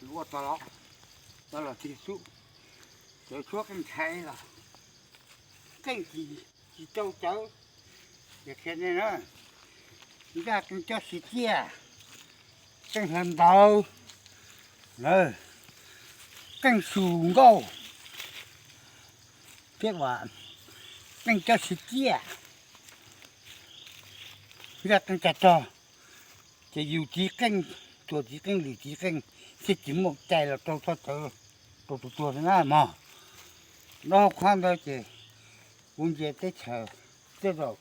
Ua tau los, tau los tsis xub, cov tshuab qeej ntshai los qeej tsis, tsis tau cawv. Ces qhia nej na, zaj qeej cob siv ciaj, qeej hla ntawv, qeej xyum nkauj, thiab qeej cob siv ciaj, zaj qeej cag rog. Ces yus txiv qeej, tuam txiv qeej, lwm txiv qeej, thiaj tsis muaj cai los rau txoj cawv rau tus tuag na mog. Nyob hauv qhov ntawd ces kuv ntsia teb chaws tej zaum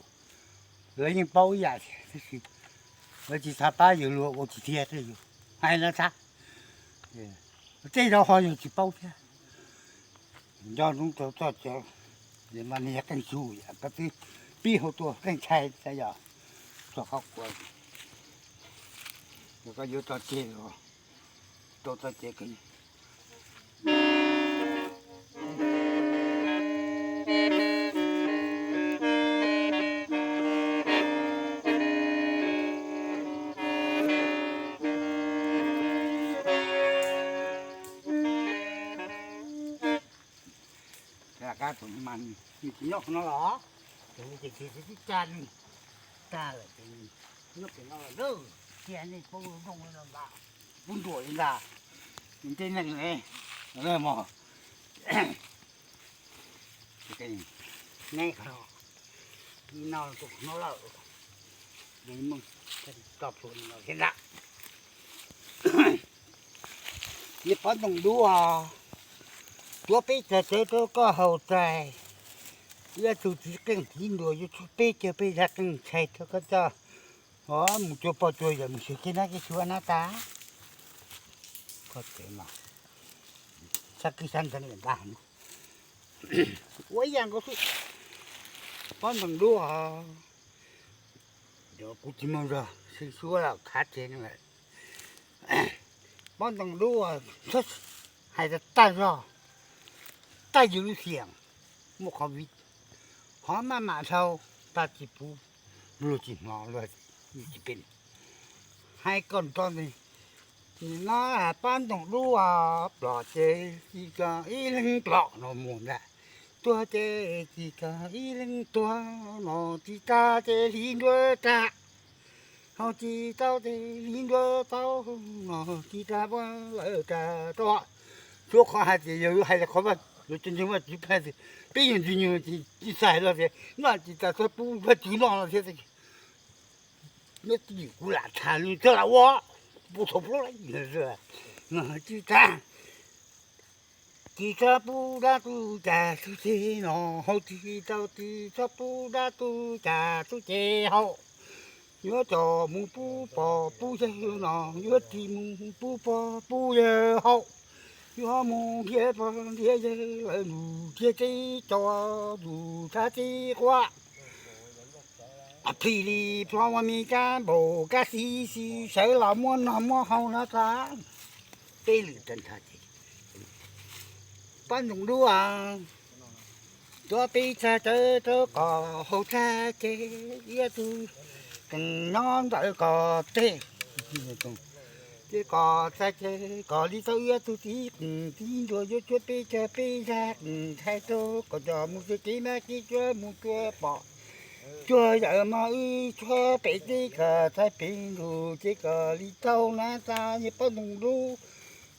lawv yeej paub ib yam thiab, tab sis lawv tsis xav pab yus, luag ua tsis tiag tej yus hais lawv xav. Tej zaum ho yog tsis paub thiab. Nco ntsoov rau txoj cawv, mas nws yog qeej xyum, koj twb pib hauv tuaj qeej ntshai xav yog txog qhov quav, koj yuav tso tseg los rau txoj cawv kawg. Kab tus mas nws tsis nyob qhov no los, tus ces tsis tsis tsa nws tag lawm ces nws nyob pem no lawm, cia nej paub zoo li no ntag, pub nruam li ntag, nws tej neeg ne mog. Neb qhov no, no tus qhov no lawm, tso plhuav no thiab ntag. Yog pov ntoo dub os, tuav peb txag cawv rau koj haus txais. Ib tug txiv qeej txiv nruas yuav tshuab peb caug peb zaj qeej ntshai rau koj coj mus cuag pog cuag yawm mus xyuas kev nab kev xyuas na tas. Koj tsev mas sab kwj sab ntxeev ntag, ua ib yam nkaus xwb. Pov ntoo dub os, kuv tsis muaj zog xeeb suab los khav tseg no lawm. Pov ntoo dub os, hais tag zog, tag yus lub xiam, muaj qhov viv, qhov maj mam dhau, tag tsis pub, luag tsis hnov, luag tsis pem. Hais kom nrov ntag, nim no pov ntoo dub os, plom ces tsis kom ib leeg plom no mus ntag, tuag ces tsis kom ib leeg tuag no, tsis tas ces hliv nruab tag, ho tsis tau ces hliv nruab tau no, tsis tas vaj lawm tas tau. Suav qhov hais tias yog hais tias qhov vaj, yog cov ntseeg Vaj Tswv hais tias peb yog ntxwg nyoog tsis xav hais los tias noj tsis tas txhob pub Vaj Tswv noj no thiab. Nyob twj ywm kuv lam tham li thiab lam ua, pub thaum plaub tsis tas. Tsis txhob pub dab tub cas tub ceg no haus, tsis tau tsis txhob pub dab tub cas tub ceg haus. Yuav tso mus pub pog pub yawg no, yuav tsis mus pub pog pub yawg haus. Yuav mus nrhiav pog nrhiav yawg lawv nus thiab teb tso tus thab teb quaj. Phim li plho ua me kab npaum kab xib xis sawv los muab nog muab haus no tas. Peb lwm tag nrho ces pab ntoo dub os, tuav peb txag cawv rau kom haus txag ces ib tug qeej nyob ntawm kom teg, ces kom txag ces kom li tau ib tug txiv qeej txiv nruas yuav tshuab peb caug peb zaj qeej ntshai rau kom coj mus txog kev nab kev xyuas mus cuag pog cuag yawm mog, wb tshuab pem teb kom txhais pem ntuj ces kom li tau na tas. Yog pab ntoo dub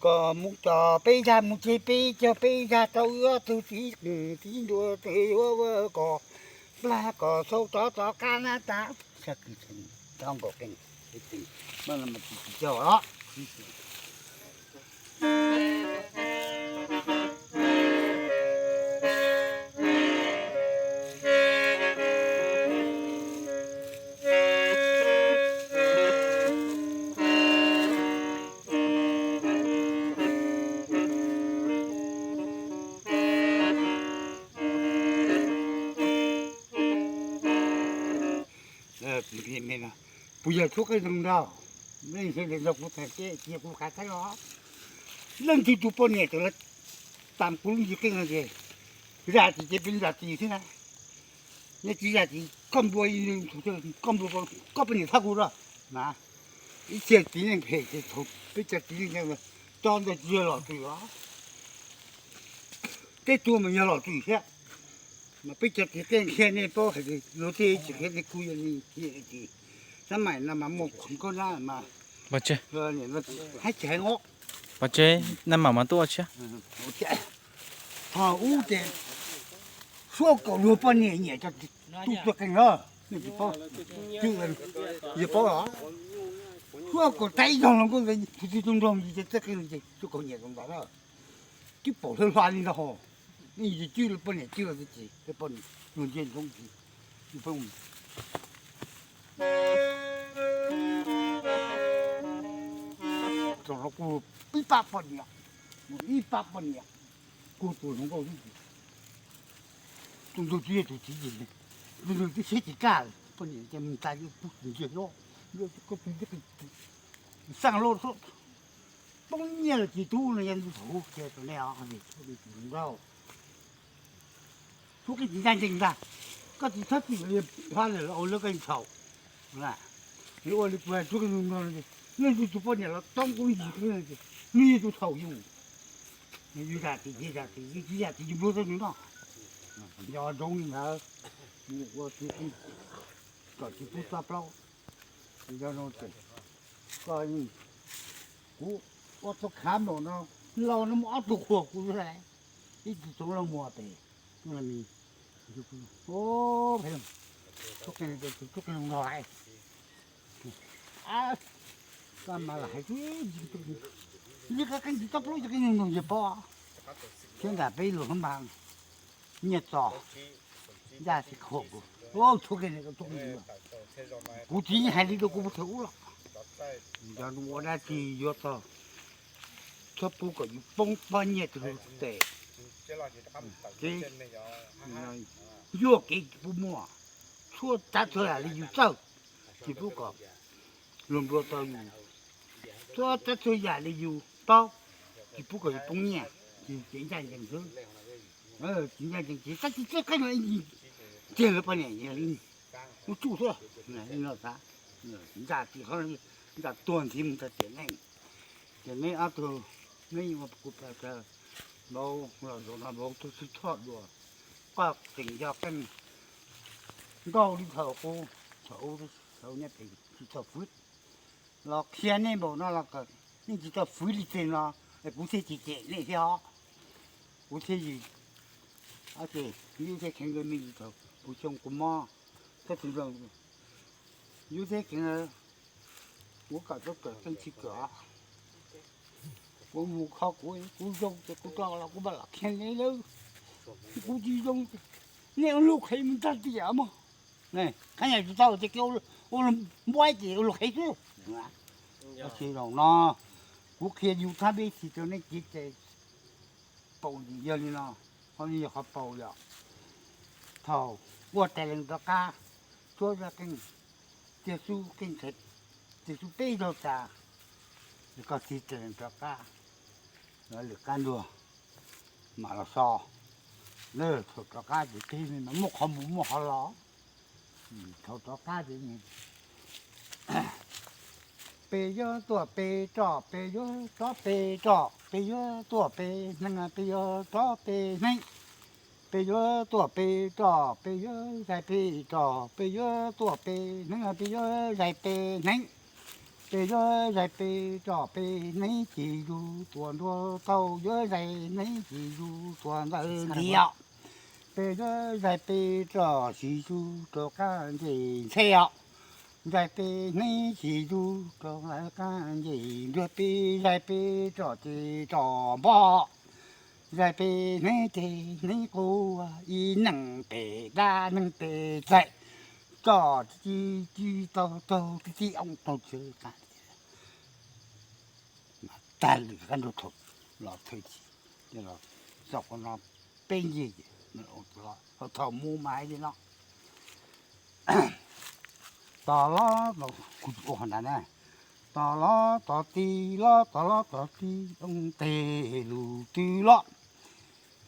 kom mus coj peb zaj mus tseg peb caug peb zaj rau wb ob tug txiv qeej txiv nruas tes yuav ua kom plag kom xau rov rov qab na tas. Rov nkaus qeej, Puas yog tshuab qeej zoo ntau, leej twg nrog kuv tham ces cia kuv qab thaij os. Leej twg tus poj niam txawm los tam kuv lub ncig qeej no ces zam txim ces peb zam txim thiab na. Nej tsis zam txim koj nplua, koj nplua koj poj niam thab kuv los na. Ib txhia txiv neej phem ces thaum peb cov txiv neej Cov ntawd tsis yog los twm os, tej tug mas yog los twm thiab. Mas peb cov txiv qeej qhia nej paub hais tias luag tej tsis qhia nej kuj yog nej qhia tias xab maim no mas muaj qhov nkauj na mas pov tseg, hab tsis hais os. Pov tseg, naj mam mas tuaj ua tshiab. Thaum ub ces suab kaum luag poj niam nyiam cov tub tuag qeej na, nej tsis paub, yog paub los? Suab kaum tag ib zaug hluas nkauj ntawd tus txiv tub nrog mus ces txawj qeej ces suab kaum nyiam ntawd na. Twb pom hlo hlo li ntag hos, nej yus cwj lawv poj niam cwj los twb tsis, lawv poj niam luag ntsia ntsoov tsis, yus pheej txog no kuj ib pab poj niam, ib pab poj niam, kuj tus hluas nkauj xwb. Tus ntug tsis yog tus txiv ces, tus ntug twb siab tsis kaj, poj niam ces mus tas yuav pub tus ntseg loj, yuav koj tus xeeb loj poob nyiaj los tsis tub no yog tus thaum ub qhia rau nej os, tus hluas nkauj. Tshuav qeej tsis ncaj ncees ntag, koj tsis txhob txwm li phab lawm los ua lawv qeej txhaum. Ua li kuv hais tshuav qeej no, leej twg tus poj niam los toob kuv ib ntsis qeej ces nws yog tus txhaum yus. Yus zam txim ces zam txim, yus tsis zam txim yus nplua tau nws noj. Nco ntsoov li ntawd, ua tsis kom tsis pub txob plaub. Yog no ces koj, kuv ua tau khav npaum no, laus no muaj ob tug qhuas kuv lawm, ib tug txoov los muag pem, tus no mis, tus qeej no lais. Koj mas lam hais, li qeej tsis txob plaub yog qeej nyoog nyoog yog paub, thiab nram peb lus hab npas nyiaj txos ncaj tsis khuam kuv, tshuav qeej, kuv txiv yeej hais li rau kuv puag thaum ub los, yog ua dab tsi yuav txog txhob pub kom yus poob pob nyiaj rau tes, kev yuaj kev tsis pub muaj, txhua tsav txhua yam li yus txawj, tsis pub kom luag nplua tau yus, txhua tsav txhua yam li yus paub, tsis pub kom yus poob nyiaj, ces ncaj ncees xwb. Tsis ncaj ncees ces tab tsis txawj qeej los ib ntsis, tiag lawv poj niam ua tsuj xwb. Ncaj tsis qhov, ncaj tuag ntxiv mus rau tiam neej. Ces neb ob tug, neb ua kuv pab kawg, vauv los zaum no vauv tug xwb txhoj dua, koj tseem yog qeej nkauj li thaum qub, thaum ub, thaum ub nej phem tsis txog fwv los qhia nej npaum no los kom nej tsis txog fwv li txeg no, kuv thiaj tsis cem nej thiab os. Kuv thiaj yim, ces yus thiaj kheev me ntsis thaum kuv xyoo kuv mob, txhob txwm zoo, yus thiaj kheev, kuv kom txhob kawm qeej tsis kawm os. Kuv mus kho kuv, kuv zoo ces kuv tso los kuv mam los qhia nej lawm. Kuv tsis zoo, nej ua luag qhev mus tag tiam mog. Khab nyam tsis tau ces ua luag npuab ces ua luag qhev xwb. Tab sis zaum no kuv qhia yus thab peb tsis rau nej kev cai paus yog li no, qhov no yog qhov paus yom. Thaum ua tais lees rov qab, tsuab zaj qeej, tiag xub qeej, tiag xub peb zaug tas, koj txiv tais lees rov qab, lwm qab ntuag mam los so. Thaum rov qab ces peb mas muaj qhov mus muaj qhov los. Thaum rov qab ces pes yuav tuaj pes roj, pes yuav rov pes roj, pes yuav tuaj pes hneev, pes yuav rov pes hneev. Pes yuav tuaj pes roj, pes yuav zais pes roj, pes yuav tuaj pes hneev, pes yuav zais pes hneev. Pes yuav zais pes roj pes hneev ces yus tuaj nruab taub, yuav zais hneev ces yus tuaj ntawm ntiav. Pes yuav zais pes roj ces yus rov qab nce ntxhe os. Zais pes hneev ces yus rov qab nce nruab, pes zais pes roj ces roj npo. Zais pes hneev ces hneev qus, ib neeg pes dab neeg pes txaim, roj tib tib taug taug tib tib oo taug txwv qab. Mas tag lwm qab ntuag thaum los thawj chim, los txog qhov no peb nce ces, thaum mus mas hais li no. Tos los, kuv tsis ua qhov ntawd na. Tos los tos tib los, tos los tos tib, tes lus twg los.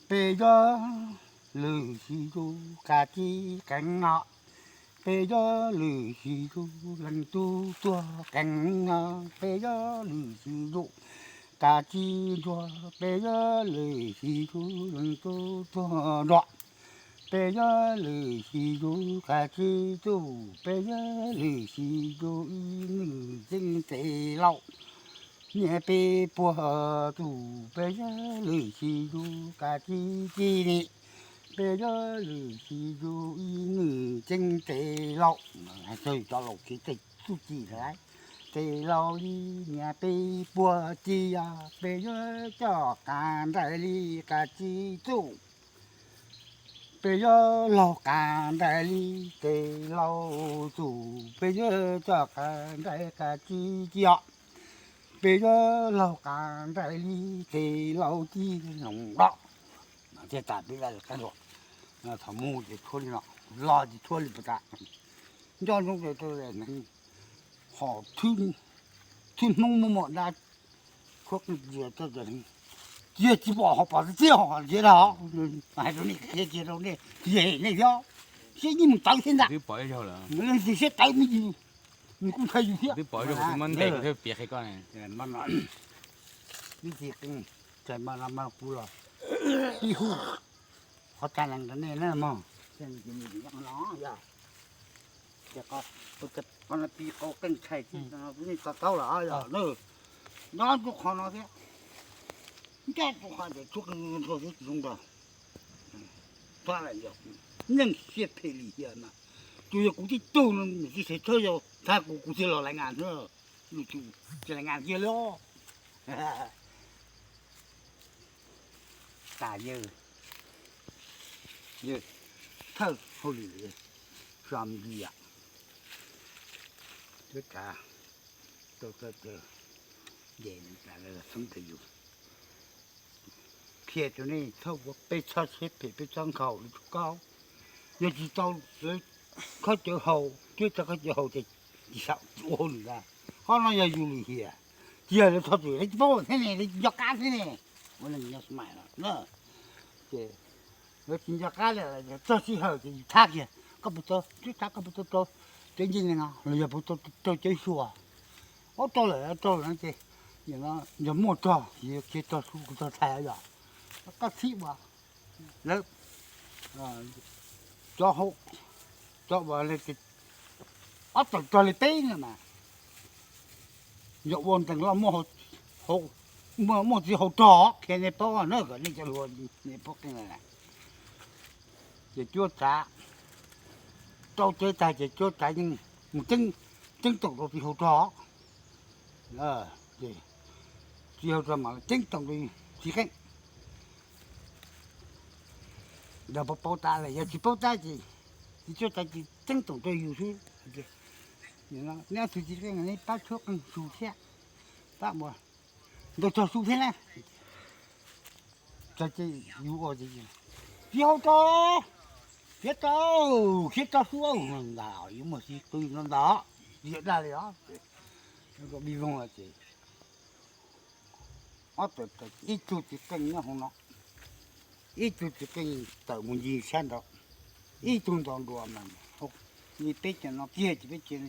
Pes yuav lwm sis yus kav tsij qeev no. Pes yuav lwm sis yus leej tub tuag qeev no. Pes yuav lwm sis yus kav tsij ntsuag, peb yuav lwm sij tub leej tub tuag nrog, peb yuav lwm sij tub kav tsij txuj, peb yuav lwm sij tub ib nws txeeb tes laus, niam peb puag txuj, peb yuav lwm sij tub kav tsij ci li, peb yuav lwm sij tub ib nws txeeb tes laus, txawg cov laus kev txawj txuj ci lawm, tes laus li niam peb puag ci os, peb yuav coj qas nraim li kav tsij txuj, peb yuav laug qas nraim li tes laus txuj, peb yuav coj qas nraim kav tsij ci os, peb yuav laug qas nraim li tes laus ci loos los. Thiaj tas peb laj qab luag, thaum mus ces tshuab li no, los ces tshuab li puas tas, nco ntsoov rau hom thwb Hmoob muaj muaj dab tshuab qeej cia, cia tsis pom ho pom txiaj ho cia dab, hais rau nej qhia cia rau nej, cia nej thiab, siab yeej mus tawv thiab ntag, siab tawv me ntsis, nws kuj ntshai yus thiab. Ib txhis qeej txais mas los mas kuv los ib hu qhov tsa nees rau nej na mog, ces no yog, ces qhov no pib qau qeej tshais tib no kuv yeej to taub lawm yog na, nyob rau qhov no thiab, nyob rau qhov tias tshuab qeej nrog xwb tsis zoo nrog, tab lam yog neeg siab phem lim hiam na, tsuas yog kuv tib tug no niam txiv txhais thawj yau thab kuv, kuv thiaj los lais ngas xwb, lwm tus tsis lais ngas kiag li os. Tas yawg, yawg thawj hauj lwm, zos Nplias, tuab tsav, tau txawj ces ntes tas lawv xeeb rau yus. Qhia rau nej txhob ua peb txhob siab phem peb txhob nkhaus li tsuj kaub. Yog tsis tau lawv khob cawv haus, twb tau khob cawv haus ces tsis xav ua hauj lwm ntag. Qhov no yog yus lim hiam, tsis yog lawv txhob txwm, lawv tsis paub thiab ne, lawv tsis nco qab thiab ne. Ua neeg nyob sij hawm no ces lawv tsis nco qab li, txog sij hawm ces yus thab kiag, koj puas tau, twb thab koj puas tau rau cov ncej no los yog puas tau rau cov xyuas, ua rau lawm rau lawm ces yog muaj rog, yog khiav rog su kuv txog txhais yog koj txhib ua lawv cov hauv, cov ua ob tawm rog li peb no mas yog ua ntees loj muaj txiv hau rog, qhia nej paub na, kom nej cov hluas nej paub qeej na. Ces cuab tsav rau tsev tag ces cuab tsav yeej mus ceeb toom rau txiv hau rog, txiv hau rog mas ceeb toom rau txiv qeej. Yog paub tab lawm, yog tsis paub tab ces txiv cuab tsav ces ceeb toom rau yus xwb. Neb ob tug txiv qeej nej pab tshuab qeej su thiab, pab ua ntau rog su thiab na. Txiv hau rog, khiav rau, khiav rau su ntag, yuav muaj txiv qeej no ntag, tsis yog dag li os. Vij Voog ces ob tug, ib tug txiv qeej nyob hauv no, ib tug txiv qeej tawm mus ncig sab nraud, ib tug ntaus nruas mas li peb cov no kiag ces peb cov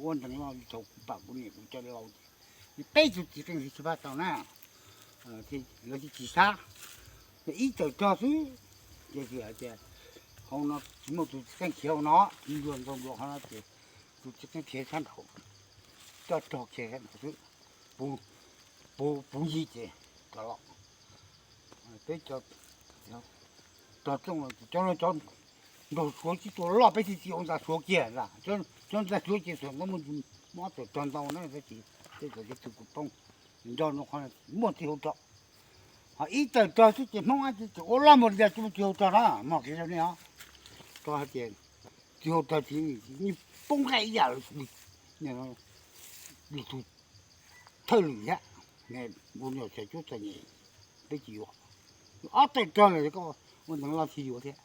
ua ntees loj li thaum kuv pam kuv niam kuv cov laus ces li peb tug txiv qeej thiaj tsis pab tau na, lawv thiaj tsis sab, ib tawm rog xwb. Ces hais tias hauv no tsis muaj tus txiv qeej khiav hauv no, ntaus nruas hauv no ces tus txiv qeej khiav sab nraud, coj rog khiav sab nraud xwb, puv ncig ces rov los. Peb cov rog txooj los cov no cov nraug Suav tib tug loj peb txhia tsis ua ntxa Suav kiag, cov ntxa Suav ces txawm muaj, muaj ob tawm rog ntau na, tab sis peb cov tib tug kuj poob, nco no qhov muaj txiv hau rog. Ho ib tawm rog xwb ces Hmoob ab tsi tseem ua loj mus li cas tsis muaj txiv hau rog na, mog, qhia rau nej os. Rau hais tias txiv hau rog ces yeej poob nqaij ib yam li tus thawj lwm thiab, ua nyuam xyom cuab txom nyem, peb tsis yuav. Ob tawm rog lawm koj ua ntees loj tsis yuav thiab,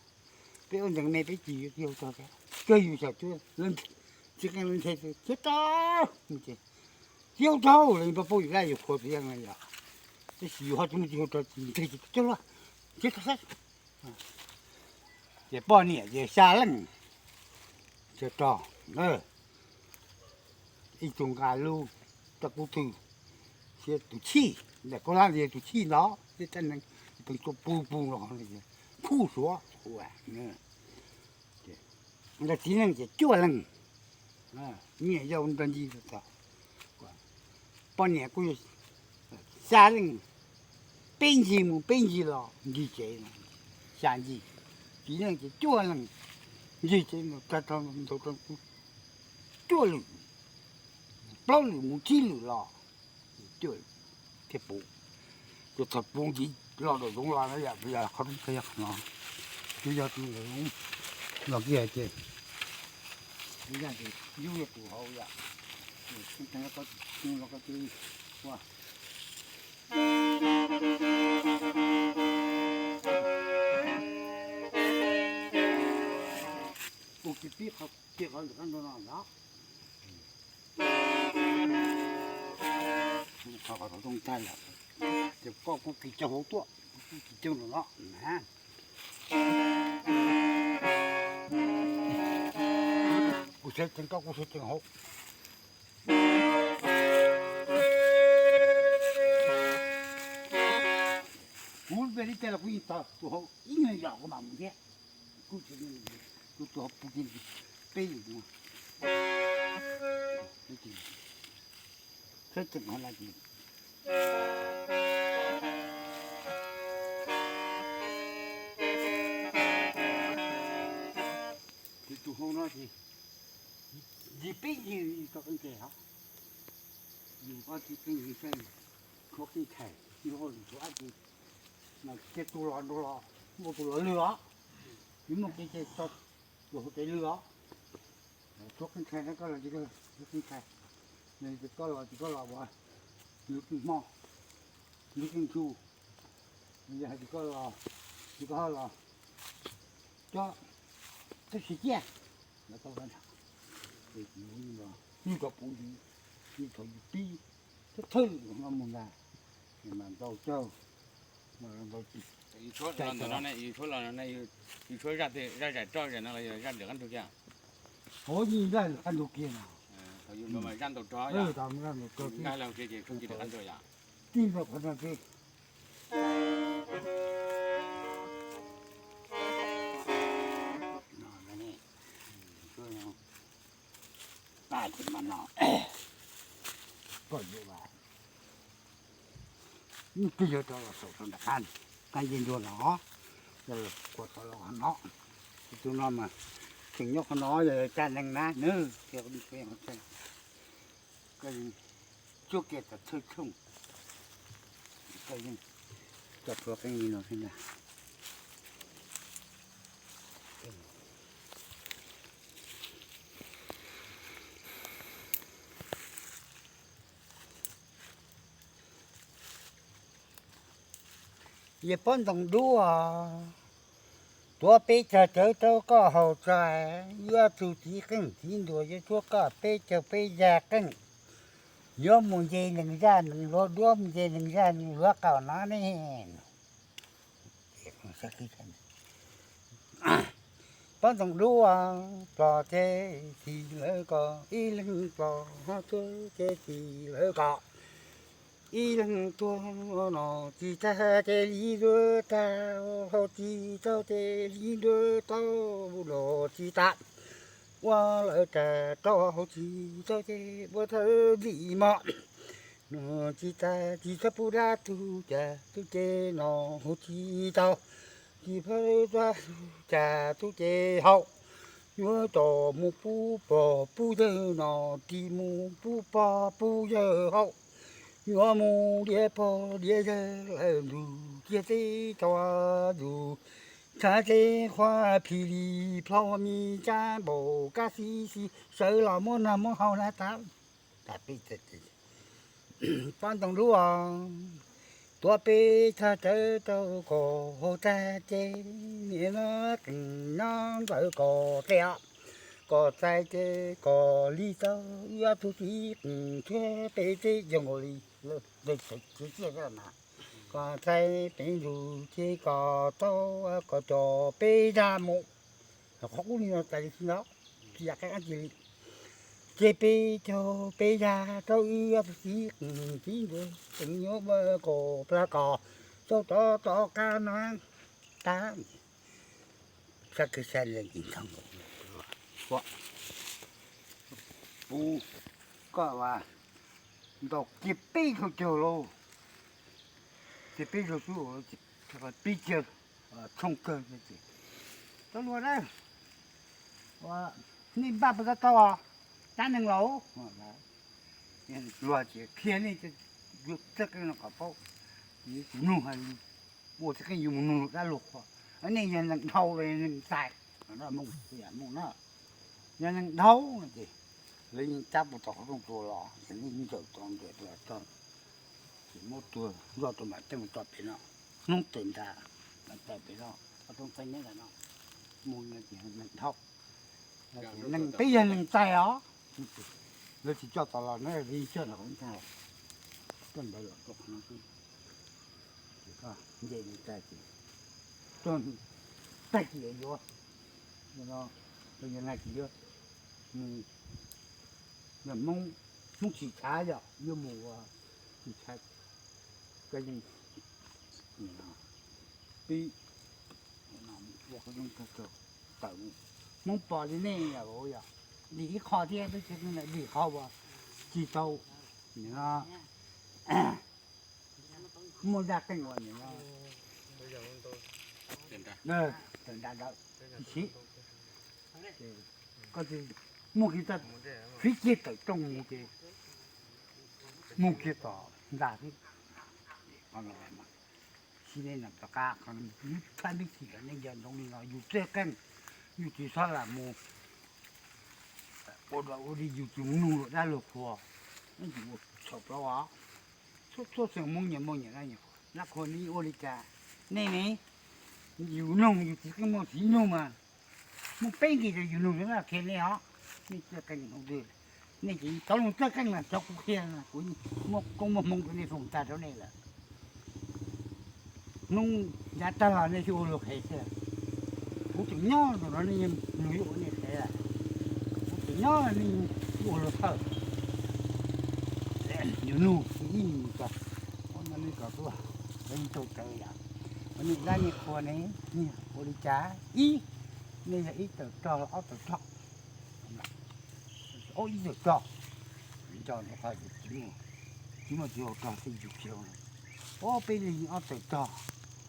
peb ua ntees me peb tsis yuav txiv hau rog thiab, kawg yus xyom cuab, txiv qeej nthe khiav rau, txiv hau rog los pab pab yus laj yus qhua txiv yeej yom, tab sis yus ho tsis muaj txiv hau rog ces nthe ces coj luaj, khiav rau saib. Ces poj niam ces xya leej, rog, ib tug nqa lub raj kub twg, thiab tus chij, ntawm Kaub Lab yog tus chij ntawd, thiab Tsab Nees, tus tus pug pug los, Khuj Suav, ntawd txiv neej ces cuaj leeg, nyiaj yau nrog ncig tag, poj niam kuj xya leej, peb ncig mus peb ncig los ncig tsev, xya ncig, txiv neej ces cuaj leeg, ncig tsev mus tag rau ntau rau cuaj lwm, plaub lwm mus tsib lwm los cuaj lwm thiaj puv. Ces thaum puv ntxiv los nram zoov los na yom, yog qhov rooj qhia qhov no, twb yog tus nram zoov los kiag ces yog tus hauv yom, los ko ua ua kiag pib qhov kiag qhov ntawm qab nrog no yom. Qhov qhov rooj tag lawm, ces koj kuj kis cog hauv tuaj, kuv kuj kis cog nram no na. Kuv saib tsees koj, kuv saib tsees hauv. Kuv npe li cas los kuv yeej tog tus hauv ib nyuag yam kuv mam mus thiab. Kuv tus hauv pug peb yim mus. Saib tsees hauv no ces, ces tus hauv no ces yig peb yig tau qee tes hov. Yug ob tug qeej yig saib, tshuav qeej thaim, yug lwm tshuav dab tsi, mas tus los nrau los muaj tus los lwg os. Yug muaj qeej tes tso tus hauv tes lwg os. Tshuav qeej thaim na, koj los ces koj lwg qeej thaim, yog tias koj los ces koj los ua lwg qeej hmo, lwg qeej ntsu, yog hais tias koj los ces koj ho los cov txawj siv ciaj, los tau ces kuv nyuj rau puv ntxiv, yus thaum yus pib thawj thawj no mus ntag, mas ntau caug, ntau tis. Yus tshuab los ntawm no ne, yus tshuab los no ne, yus tshuab zaj twg, zaj zaim roj zaim no los yog zaj lwm qab ntug kiag? Ov, yeej zaj lwm qab ntug kiag no. Thaum yus zaj ntau rog, zaj ntau rog, nkag los ces tshuab cia lwm qab ntug yom. Tij nrog qhov no ces pab ces mas no, koj yuav, twb yog rau los saum rau nram qab, qab nce nruas no, yog los kuas tau los qhov no. Tus no mas tseem nyob qhov no, yog Tsab Nees na, nws, koj yeej tsuab kiag txog thawj tshooj, koj yeej tso plhuav qeej li no xwb ntag. Yawg Pob Ntxoov Dub, tuav peb tsag tsawv rau koj haus tso, yuav txug txiv qeej txiv nruas yuav tshuab koj peb caug peb zaj qeej, yuav mus nce nees zaj nees luav duab, mus nce nees zaj nees luav qaum no ne. Pob Ntxoov Dub, plos teb txi lawv ko, ib leeg plos ho tuag teb txi lawv ko, ib leeg tuag no tsis tag ces li duav tag, hauv tsis tau ces li duav tau, los tsis tas ua lawv tag rau hauv tsis tau ces ua thawj ntxim mog. No tsis tas tsis txhob pub dab tug cas tub ces no hauv tsis tau, tsis pub dab tug cas tub ces haus, yuav tau mus pub pog pub yawg no, tsis mus pub pog pub yawg haus, yuav mus diav pog diav yawg lawm ntug kiag teb tso ntug, tshav teb qhuav phim li plho mi tsab npaum kab xib xis, sawv los muab noj muab haus na tab. Pob Ntxoov Dub, tuav peb tsag tsawv rau koj haus tag ces niam no qeej nyob ntawm koj teb, koj txais ces koj li tau, ib ob tug txiv qeej tshuab peb teb zoo nkaus li lawv txawv txiav ciaj mas, koj txais peb ntug ces koj tau, koj coj peb zaj mus. Qhov qub li no txais li no, tsis yam qab dab tsi li. Ces peb caug peb yag rau wb ob tug txiv, txiv ntxawm tseem nyuam kaus plag kos, tau tov tov qab no tag. Sab kwv sab leej tsis ntog, pub koj ntaus kiag peb caug caug lauj, ces peb caug xwb, peb caug tshooj kawg ces, tau luag na, nej npaj puas tau tau dab neeg laus? Luag ces qhia nej yuav txawj qeej no kom paub, kuv nug, ua txawj qeej yuav mus nug dab luag qhua, nej yog neeg dhau los yog neeg ntxais, Hmoob na, yog neeg dhau no ces lawv yeej cab puag tom qhov rooj tua los ces nej ntsaws tau ntsaws tau, ces muab tua zoj rau mam coj mus tso pem no, hnub tawm nrad mam tso pem no, qhov rooj txeeb neb ntawm no, mus no ces neeg dhau, neeg peb yog neeg ntxais os, lawv tsis coj tau los na, lawv yeej coj los, coj ntawd los rau qhov no xwb. Ces koj nce mus tag ces, tag kis yuav, yog na kis yuav, yog Hmoob, Hmoob tsis tshav yog yuav mus ua tsis tshav, koj yeej pib ua qhov rooj tawm, Hmoob pom li nej yog, yog dim ib qho thiab, peb tsev neeg dim qhov uas tsis tau, nim no muaj zaj qeej uas nim no tawm nram ntawd, tsis siv, koj muaj kiag txoj, fiv kiag tawm rooj mus ces mus kiag tom ntxa xwb. Qhov no mas sib neb no rov qab, qhov no yus thab npib tsis kom nej nco ntsoov li no, yus txawj qeej, yus tsis txhob lam mus ua dog ua dig, yus tsis mus nug luag dab luag qhua, nej tsis ua tshau plaub os. Txhua txhua xeem Hmoob nyias muaj nyias dab nyias qhua, dab qhua nej ua li cas, nej ne, yus nug yus txiv qeej muaj txiv nug mas muaj peb nqis rau yus nug xwb na, qhia nej os. Nej txawj qeej hauv twg, nej ces cov lus txawj qeej mas cov kuv qhia, kuv muaj koob muaj hmoov rau nej foom tag rau nej lawm. Hnub yav tag los nej thiaj ua luag qhev xwb. Kuv tseem nyob ntawm no nej, luag yuav ua nej qhev lawm. Kuv tseem nyob nej ua luag thawj. Yus nug ib mus txog, ua no nej kom tuaj, lawv yeej tau cawv yom. Ua nej dab nej qhua ne, nej ua li cas ib, nej yog ib tawm rog los ob tawm rog? Ob ib tawm rog, nco ntawm qhov tsis muaj, tsis muaj txiv hau rog thiaj yug txiv hau. Ob peb leeg ob tawm rog,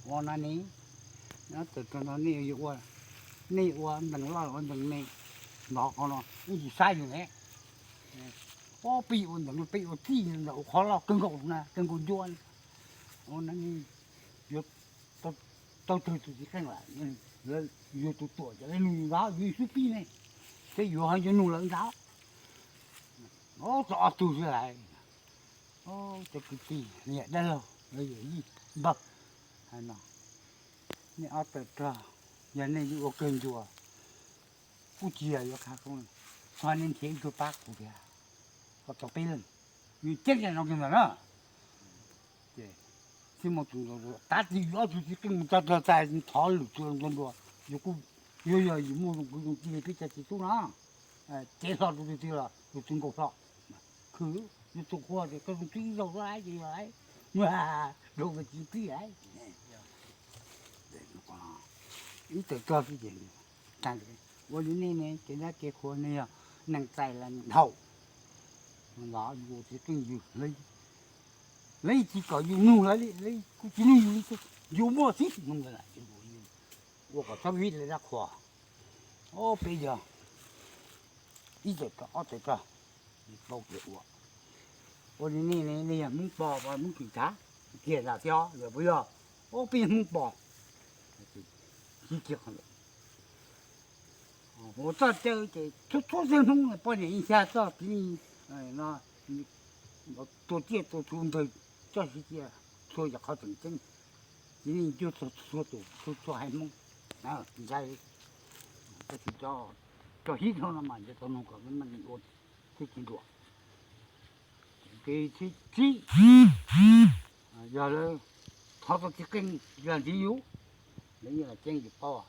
ua no ne, ob tawm rog no nej yuav ua, nej ua ntees loj ua ntees me, hnov qhov no yeej tsis saib yus ne. Ob peb ua ntees, peb ua txij ntawm qhov loj kawg nkaus na, kawg nkaus ncua. Ua no yuav tau tawg tus txiv qeej lawm, lawv yuav tus tuam ces lawv nug yus ntawd, yus xub pib ne, peb yuav ho yuav nug lawv ntawd. Txog ob tug xwb lawm. Cov kwv tij, niam dab laug, yawm yij npawg, hais no, nej ob tawm rog, yog nej yuav ua kawg ncua, kuj tsis yog yuav khav koob, txog nej nrhiav ib tug pab kuv thiab, kom tau peb leeg, yus ceeb li no kiag ntag na. Ces txij mus tus ntawd, tav tsis yus ob tug txiv qeej mus txog rog txais thov lwm tus ntua ntua, yus kuj yuav yog yus muaj zoo kwv zoo tij li peb cov txiv tub no, cev hlo rau tus twg los tus twg nkaus hlo. Khwv, yus tus qhua ces koj zoo twb ib zaug lawm ces yog rau tus txiv tub lawm. Ib tawm rog xwb ces tag. Ua li nej ne, kev dab kev qhua nej yog neeg txais los neeg dhau, los yus ua txiv qeej yus, lawv tsis kom yus nug lawv li, lawv kuj tsis nug yus li, yus muaj txiv nug lawv, ua kom txhob vim lawv dab qhua. Ob peb yog ib tawm rog ob tawm rog, paub kev ua. Ua li nej ne, nej yog Hmoob Pog, Hmoob Tsis Tshav, kiag zam tiab yog puas yog? Ob peb yog Hmoob Pog, tsis kiag qhov ntawd. Ua txoj cai ces txhua txhua xeem Hmoob poj niam yeej xya txoj, txiv neej no tua tsiaj tua txhu ntawg txoj siv cia, txhua yam qhov tseem ceeb, txiv neej cuag txhua tus txhua txhua haiv Hmoob ntshai. Tab sis cov hib dhau no mas yuav tau nug kom meej meej ua thiaj tsis nruam. Ces thib tsib, yog lawv thov tau txiv qeej yog ntxiv yus, lawv yeej los ceeb yus paub.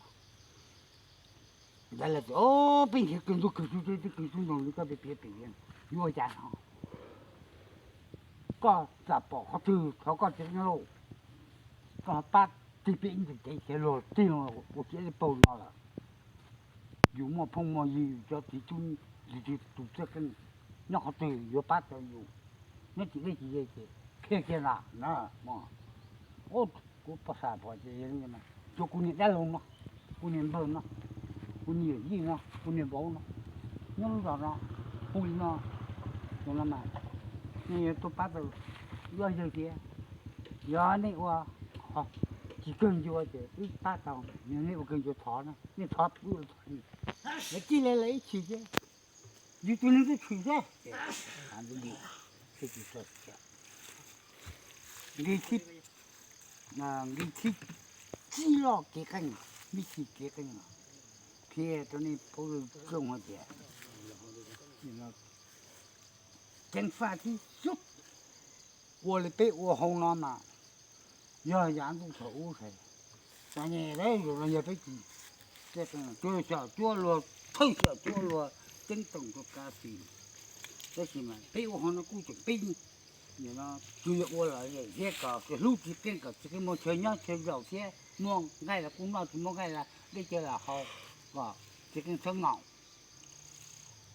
Ntawd lawv tias, o, peb nrhiav kawg nkaus kawg xwb, twb kawg xwb nrog li koj pem pem pem, yuav ua cas no? Koj txawm pom qhov twg thov koj txiv qeej lauj, koj pab tig peb ib ntus kev, cov luag tig ua siab li paug no lawm. Yus muaj phooj muaj ywg, yus cov txiv tub, yus tus txiv qeej nyob qhov twg yuav pab tau yus. Nyob tim deb tim ze ces qhia kiag ntag na. Kuv poj xam pom ces, cuag kuv niam dab laug no, kuv niam npawg no, kuv niam yij no, kuv niam vauv no, nyob lub zos no, hu li no, no mas nej yuav tuaj pab tau ib ob yawg tias, yog nej ua tsis kawg ncua ces wb pab tau, yog nej ua kawg ncua thov na, nej thov wb los thov li. Lawv cia li lawv ib chim ces yus tus neeg twb tshwm xwb. Nqi thib, nqi thib tsib loj kev qeej, vib si kev qeej los qhia rau nej paub zoo hais tias ceev faj tib si ua li peb ua hauv no mas yog yav ntuj thaum ub hais, txom nyem lawm, zaum no yog peb tsis, cuab xyom cuab luag, thawj xyom cuab luag ceeb toom rau kav xis. Tab sis mas peb ua hauv no kuj tseem peb, nim no tsuas yog ua lawm thiab kom hlub txiv qeej, kom txiv qeej muaj chaw nyob chaw zaum thiab, muaj nqaij los kuj noj, tsis muaj nqaij los deb chaw los haus, kom txiv qeej txhob ngaum.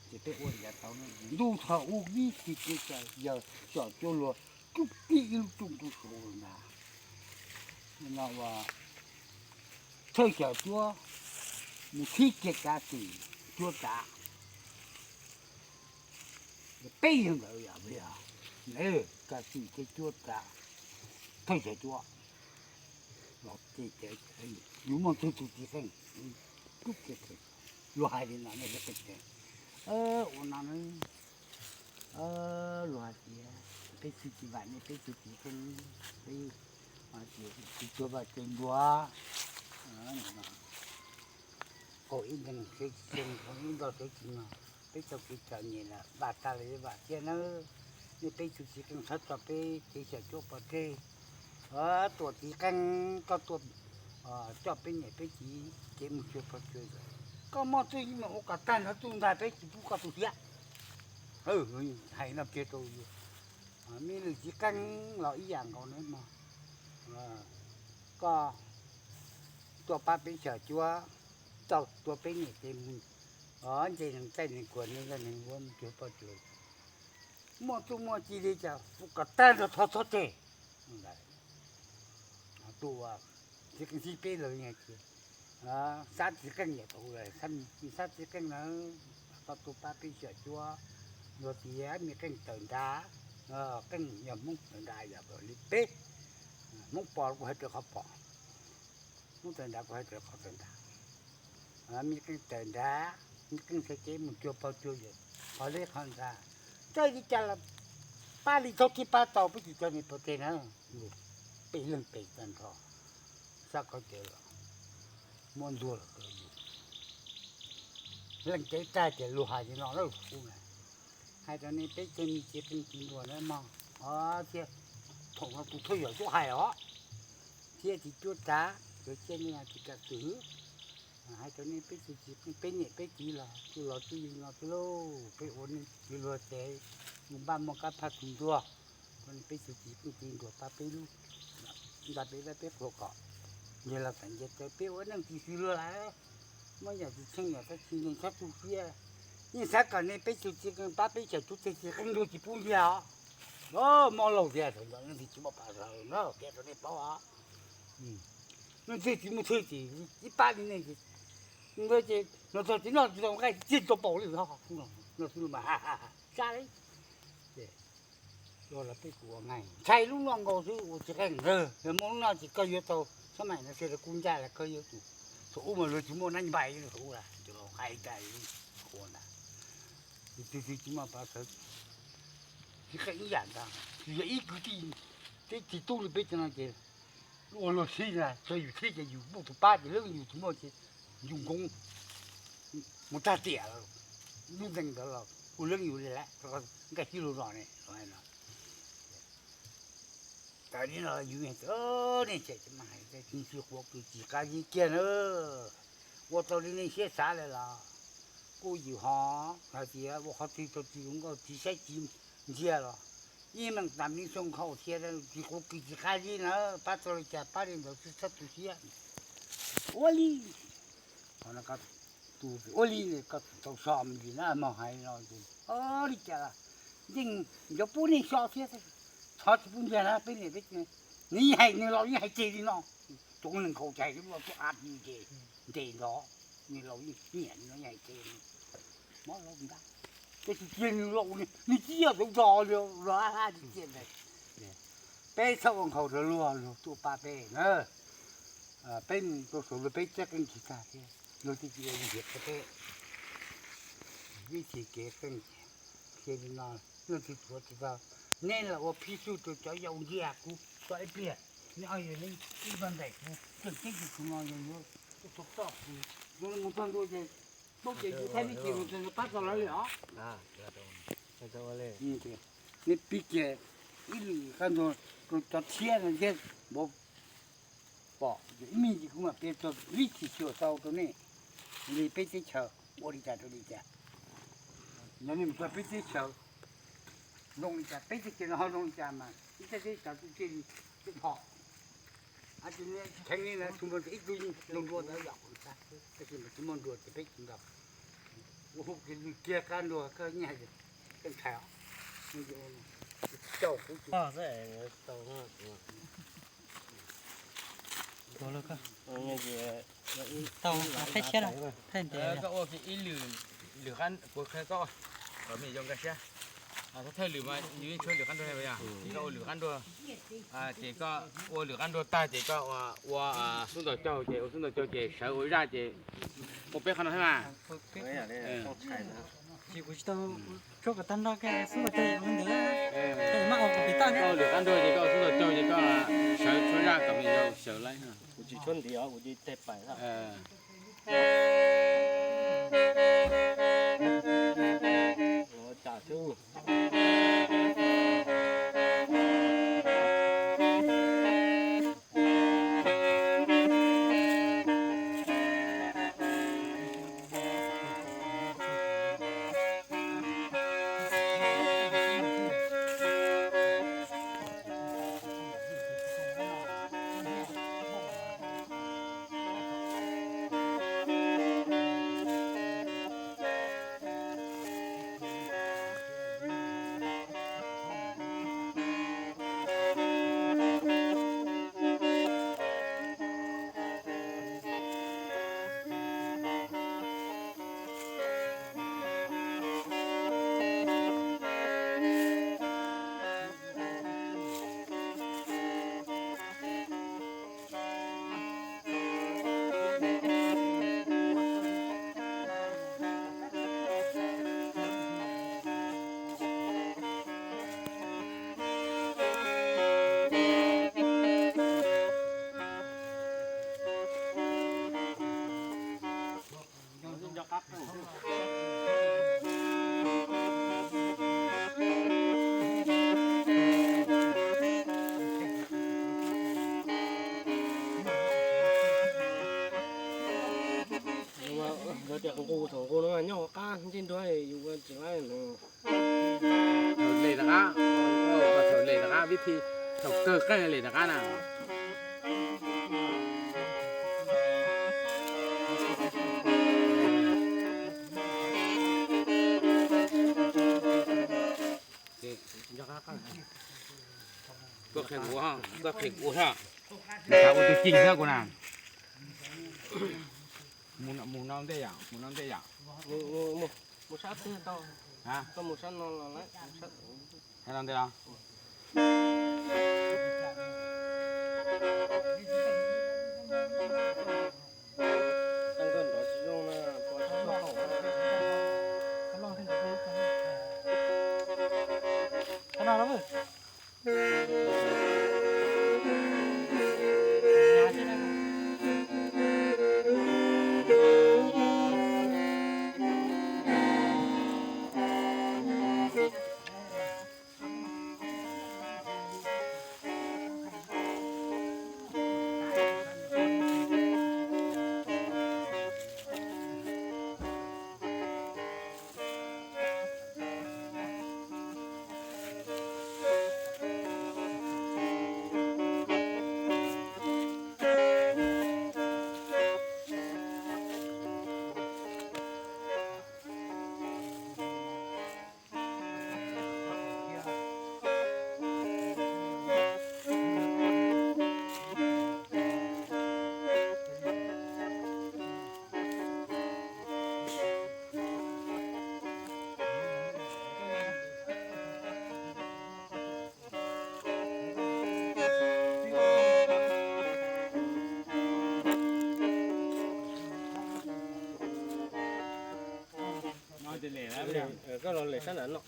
Ces peb ua li cas tau, ntuj thaum ub vib si kev cai yog xyom cuab luag, tub tib ib lub rooj tub suav ntag. No ua thawj xyom cuab, mus thib kiag kav xis cuab tav. Peb yawg ntawd yog, kav xis thiab cuab tav, thawj xyom cuab. Los ces yus muaj tug txiv qeej, luag hais li no, ua no, luag hais tias peb txwv tsis vam nej peb tug txiv qeej, peb tsis cuag vaj cuag ntuag, qaug ib ntees sawv tsis, qaug ib nto sawv tsis no, peb tau kev txom nyem lawm, vam tag los vam thiab nawb. Nej peb tug txiv qeej txhob tso peb kev xyom cuab pov tseg. Tuam txiv qeej, koj tuaj coj peb niam peb txiv kev mus cuag pog cuag yawm, koj muaj txuj yeej meem ua kom tag nrho txuj ntag, peb tsis pub koj tu siab. Hais no kiag rau yus, me lwm txiv qeej los ib yam nkaus na mog. Koj tuaj pab peb xyom cuab, tau tua peb niam peb txiv, nce nees txaij nees kuam, nees zaj nees ua mus cuag pog cuag, muaj txuj muaj ci li cas ua kom tag nrho, txhob txhob tseg. Tus txiv qeej thib peb los tias, xab txiv qeej yam thaum ub, xab txiv qeej na, koj tuaj pab peb xyom cuab, luag tias me qeej tawm nrad, qeej yog Hmoob tawm nrad yog li peb, Hmoob pos kuj hais raws qhov pos, Hmoob tawm nrad kuj hais raws qhov tawm nrad. Me qeej tawm nrad, me qeej sawv kev mus cuag pog cuag yawm qhov leb qhov ntxa, txawj li cas los pab li txhob txwm pab tau, peb tsis tso niam pov tseg na. Peb leeg pem tag nrho, xab khaub cawv los muab ntuag los, leej cev tag ces luag hais li no lawm, kuv hais rau nej peb tug me txiv qeej txiv nruas na mog, thiab thaum no tus thawj yawm tuaj hais os, thiab txiv cuab tav, cov tsiaj nej tsis kam xwb. Hais rau nej peb tug txiv qeej peb niam peb txiv los txuj los txuj yeej no xwb lauj, peb ua neej tsis luag ces mus npaj muaj kab phaj tus nruas, rau nej peb tug txiv qeej txiv nruas pab peb lub, nqa peb vaj peb qhua kom nce los txawm nce tau, peb ua neej tsis xws luag lawm. Muaj yam tsis tsheej yam tsis nkees txhob tu siab. Yeej xav kom nej peb tug txiv qeej pab peb xyom cuab tseg txiv qeej nruas tsis pub ntiag os. Mob laug tiag, thaum ntawd leej twg tsis muaj pam sawv na, qhia rau nej paub os. Leej twg tsis muaj thwj tim ib pab li nej, ces no txog tsis noj tsis tau nqaij tsis tau paus li no xwb mas, sab li. Luag los peb kuj ua nqaij ntshai lub noj nkaus xwb, ua tsis qeej, yog muaj lub noj ces koj yuav tau, xab maim no xwb los kuj ncaj los koj yuav tus, thaum ub mas luag tsis muaj nab npais li thaum ub lawm, ces los hais tas li qhua ntag. Leej twg tsis muaj pam sawv, tsis qeej ib yam ntag, tsis yog ib kwv tij, teb tsis tub li peb cov no ces ua luag sib ntag, txog yus thib ces yus muaj tus pab ces leej yus tus muaj ces yus nkoos mus tag tiam lawm. Lub ntees ntawd los ua leej yus li lawm, nqaij sib luag zos ne los hais no. Tawm li no yus, nej tseem hais tsis qab zib kiag na. Ua tau li nej siab xav lawm los kuj yws ho hais tias ua qhov twg rau tsis zoo nkauj tsis saib tsis ntsia los ib meem tam li xoo nkhaus thiab tsis quv kis tsis qab zib na, pab tau li cas pab li ntawd xwb txhob tu siab. Ua li, tus ua li koj tau so me ntsis na mog hais no ces ua li cas los yeej yuav pub nej so thiab, txhob tsis pub ntsia na peb niam peb txiv. Nws yeej hais nws laus yeej hais tseg li no, tsoom neeg nkhaus cai lub tuaj av ces ntes nrov, nws laus yeej nyiam li no yeej hais tseg li. Mob laus ntag, tab sis kiag nws laus nws tsis yog tau zog li los a li kiag ntawd. Peb txhob ua nkhaus rau luag, luag tuaj pab peb na. Peb mus rau saum luag peb txawj qeej tsis tag thiab, luag twb tsis ua li hiam rau peb. Vib thim kev qeej qhia li no, leej twg tuav tsis tau, neb los ua phij xwb rau cov yau ntsia kuv tso ib pliag, neb ob yawg neb ib tug ntaim kuv tseem ceeb tus tshoob no yog yuav tau txoj kuv mus txog ntua ces paub ces yus thaij vij ces mus txog ntua pab txog lawv li os. Neb pib kiag ib lwm qab ntuag rau cov tshiab no thiab, npaum pom ib me ntsis kuv mam piav txog vib thim xyuas tau rau nej li peb teb chaws ua li cas rau li cas. Yog nej mus txog peb teb chaws zoo li cas, peb teb chaws no ho zoo li cas mas ib txhia teb chaws kuj thiaj li pom. Kheev li na tsis muaj ib tug zoo dua ntawd yom, tab sis mas tsis muaj nruas ces peb tsis ntaus. Ua hauv kiag lwg kiag qab nruas koj nyiaj hais tias koj ntshai os. Cauj kuv tau qhaib siab, thaij ntev. Koj ua kiag ib lwm, lwm qab, kuv qhia koj, kom me nyuam nkag siab. Thawj lwm mas yus yeej tshuav lwm qab nruas, koj ua lwm qab nruas, ces koj ua lwm qab nruas tag ces koj ua xub ntaus caug ces ua xub ntaus caug ces sawv ua zaj ces ua peb qhov no thiab mas. Ces kuv tsis tau tshuab kom tag nrho kiag xub ntaus caug ua ntawd, maj ua kom pim toj thiab. Koj ua lwm qab nruas ces koj ua xub ntaus caug ces koj sawv tshuab zaj kom me nyuam sawv laib. Kuv tsis tshuab ntiv os, kuv tsis teg pais. Yus tias nqus thaum nqus no nyob hauv qab ntsej nruab yus ua tsis laib no. Thaum lem rov qab, thaum lem rov qab vib thim, thaum kawg qeej lem rov qab na. Koj qhia kuv, koj qhia kuv thiab. Mus ua tus cim thiab kuv na. Mus no ntej yom, mus no ntej yom. Mus sab twg tau? Koj mus sab no los lawm, sab no ntej los. Koj los lem sab nram no.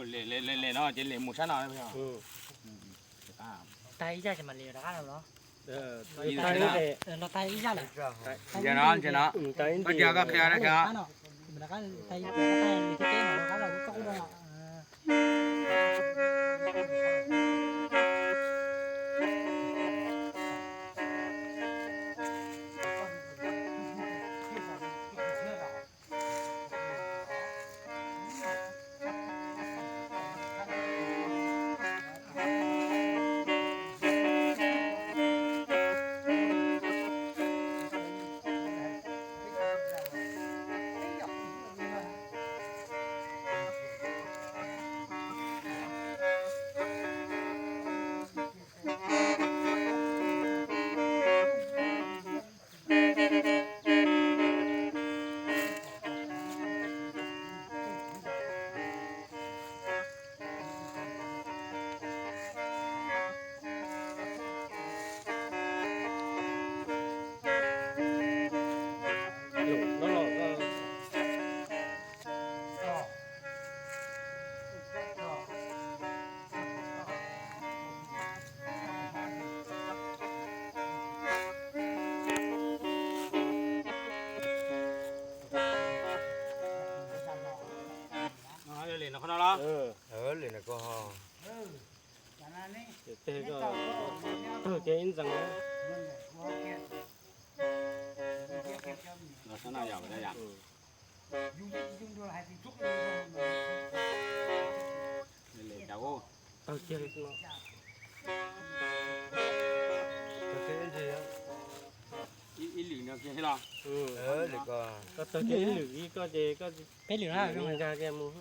Lem no ces lem mus sab no. Tag ib zaj ces mam li rov qab los. Los tag ib zaj lawm. Ntsia no, ntsia no. Koj cia koj qhia no. Lem no los? Lem no ko. Tawg kiag ib ntxees. Tawg kiag no. Ib lwm no kiag los? Koj tawg kiag ib lwm ib koj ces koj peb lwm na nkag kiag mus.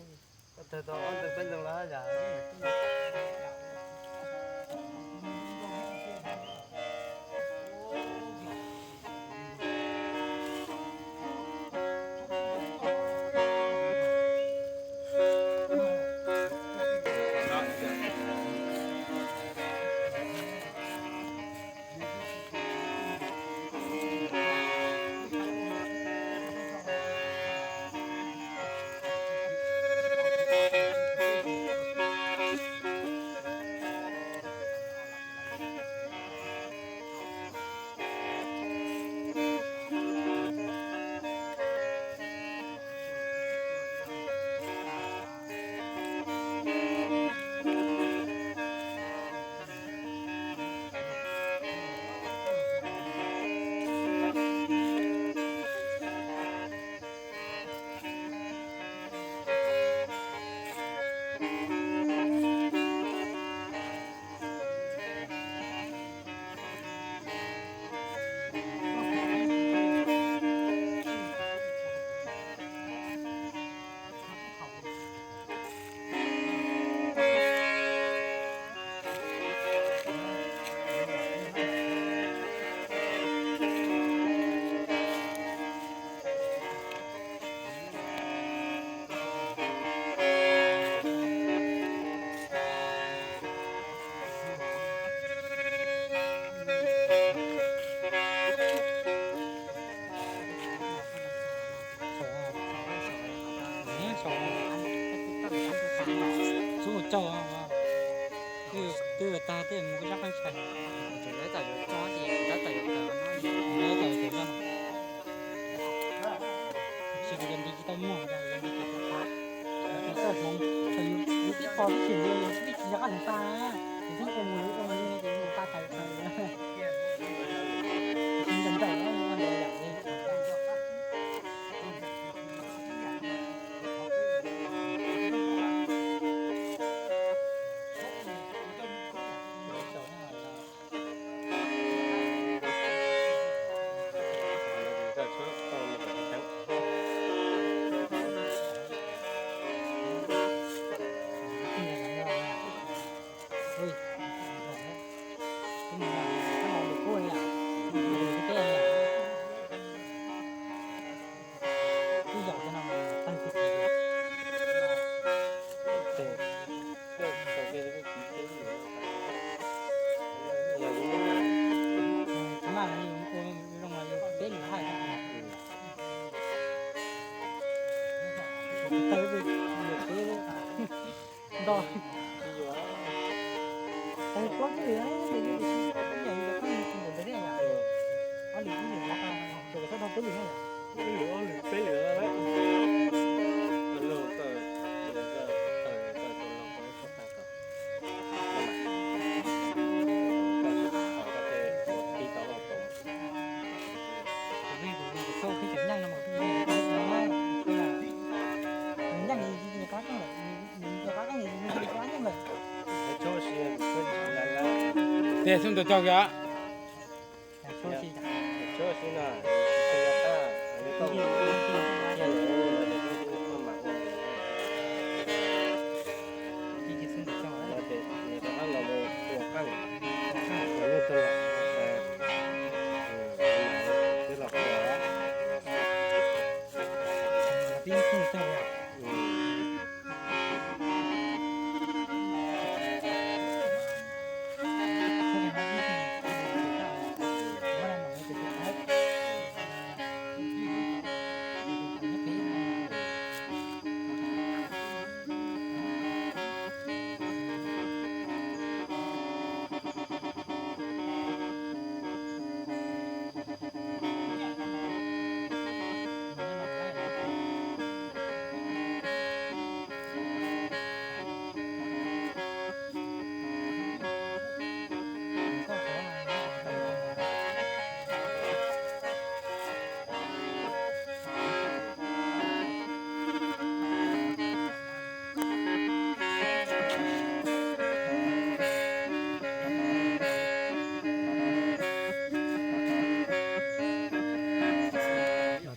Xub cauj, twb tag tej mus zaj qeej tshais. Lawv tam yuav tso, lawv tam yuav kawm no, lawv tam yuav kawm zaj no. Tsis yog nti tsis tau muag, yog nti tsis tau qab. Yus tib qho tib xyum li, yus tib tsis yog qab hloov tag, yus tib qho mus li ua li ces yus tag tawm tawm. Tsis ncaws ncaws na, ua ntawd yam li. Tawg pem niam tsev nto. Tawg plaub tsib hlis, nws yeej tsis sib sab, nyob li ntawd thiab yom. Ob lwm ib lwm los tau, tus sab tau peb lwm na yom. Ib lwm ob lwm peb lwm. Tej xub ntuas cog kìa.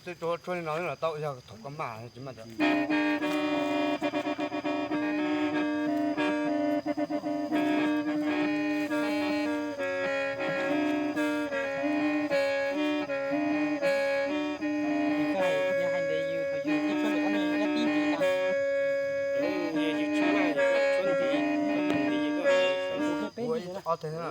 Tej tshuab li no los tau, yog thaum koj maj tsis maj tias. Ua ib ob teg na.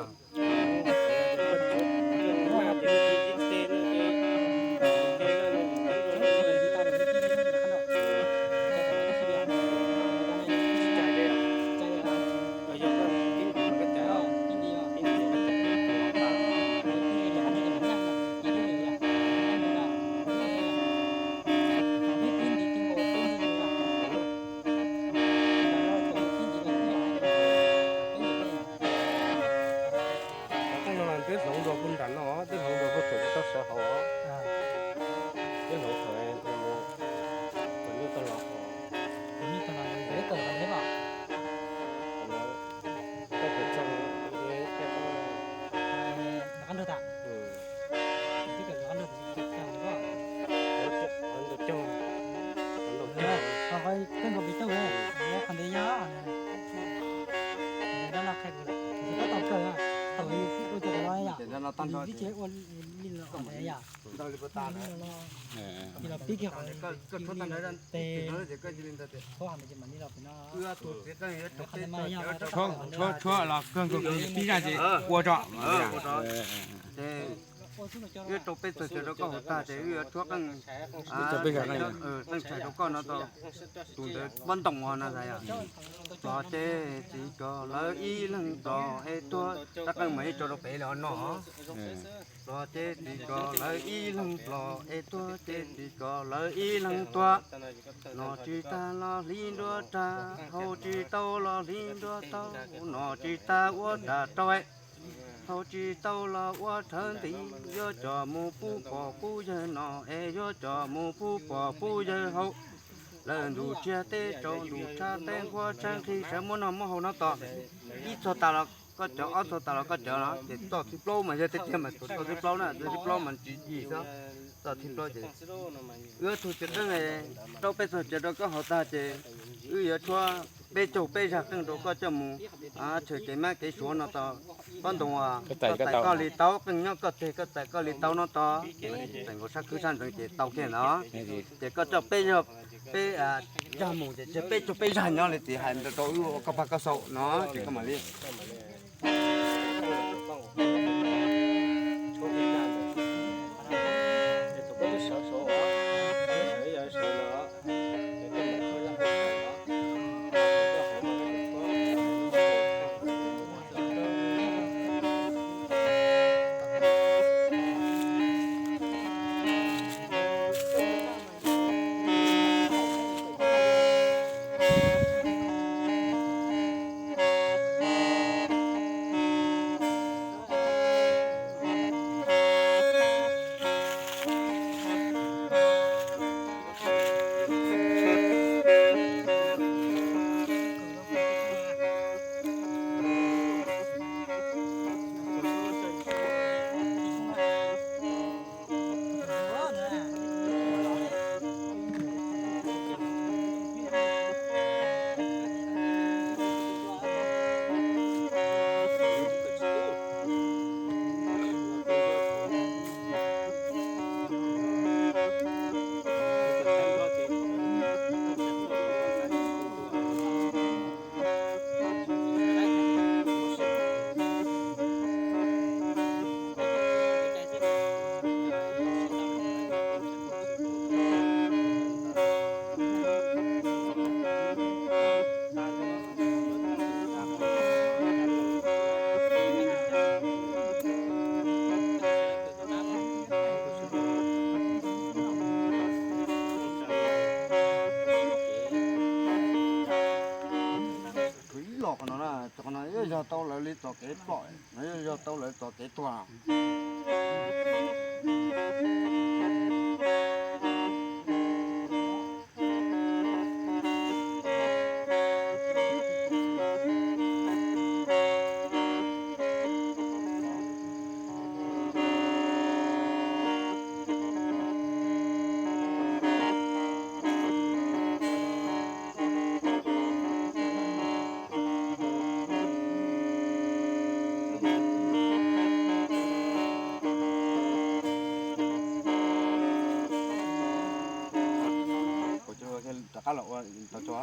Tej hloov dua puag nram no, tej hloov dua puag thaum toj sawv hauv. Tej hloov thaum mus, thaum nyuj tau los hauv. Thaum nyuj tau los ntev kawg hauv ntev mas. Tau kawm txog, tau, qab nrog tas. Twb kawm qab nrog tas, qab nrog cog, qab nrog cog. Kawg nkaus pes tsawg, qhov ntev yog, qhov ntev dab laug qhia kuv lawm, tab tom kawg, thaum yus ua cov no yom, yus tib tsis ua li los qhov ntev yom. Ces los pib kiag qhov tes, qhov ntawd ces mam li los pem no. Tshuab, tshuab los kawg nkaus pib zaj ces ua tso. Wb rau peb txog cov rau koj hauv tag ces wb yuav tshuab qeej, qeej tshais rau koj no tau. Tus ntawd pob ntoos no yom. Plos ces txiv tso lawv ib leeg plos es tuag, rab qeej mas ib tso rau pem los no. Plos ces txiv tso lawv ib leeg plos es tuag ces txiv tso lawv ib leeg tuag. Nom tsis tag los hliv nruab rag, haus tsis tau los hliv nruab taub, nom tsis tag ua rag rau, haus tsis tau los ua rhawv ntiv, yuav coj mus pub pog pub yawg noj es yuav coj mus pub pog pub yawg haus. Lawv ntuj tsiag teb tsaus ntuj tshab teb nquag tshav nqhis sawv muab noj muab haus no tos. Ib txog tas los koj cov, ob txog tas los koj cov no ces txoj thib plaub mas yog tiag tiag mas txoj thib plaub na, txoj thib plaub mas tsis yim xwb. Txoj thib plaub ces wb tug txiv qeej rau peb txog cov rau koj hauv tag ces wb yuav tshuab peb caug peb zag qeej rau koj coj mus tshwm kev mab kev suav no tos. Pob ntoos uas koj txais koj li tau, qeej nyob koj teg koj txais koj li tau no tos. Txais nkaus sab khwb sab ntxeev ces tau kiag ntawd. Ces koj coj peb, peb zag mus ces peb caug peb zag nyob li txiv hais rau wb ua koj pag koj xaum no ces koj mam li Lawv li txoj kev ploj, no yog tau lawv txoj kev tuag. Rov qab los ua tau tso.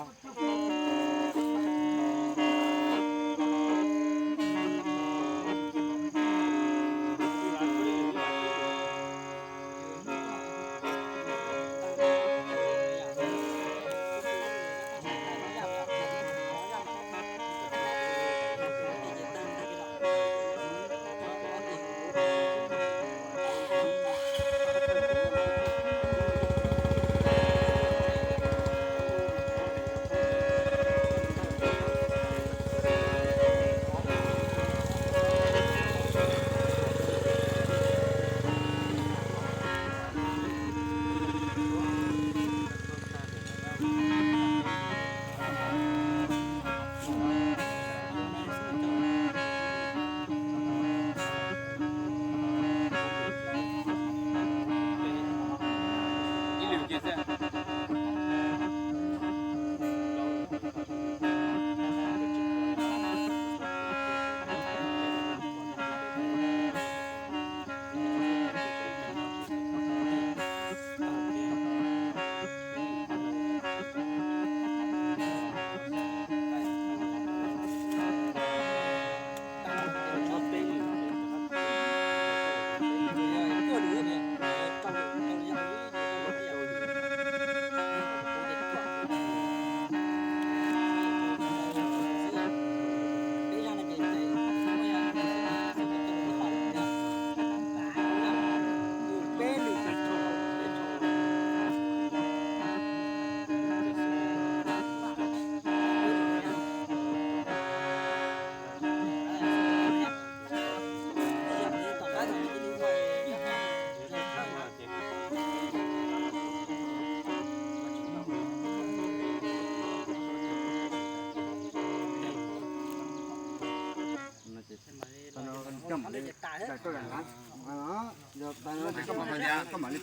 Koj mam li, koj mam li,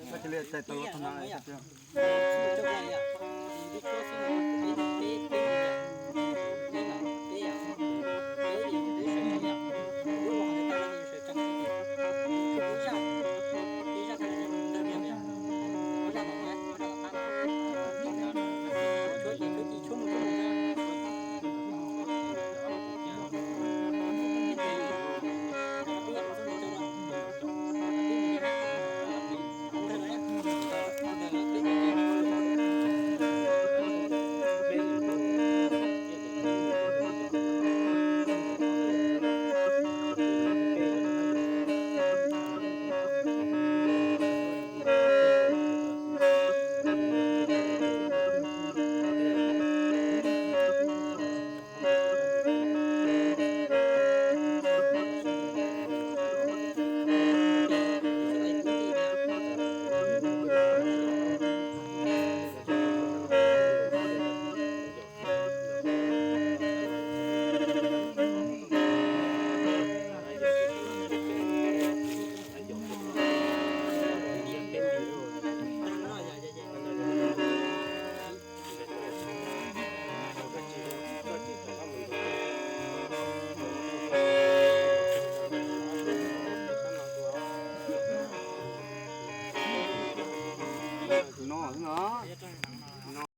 koj cia li cais tau tag no.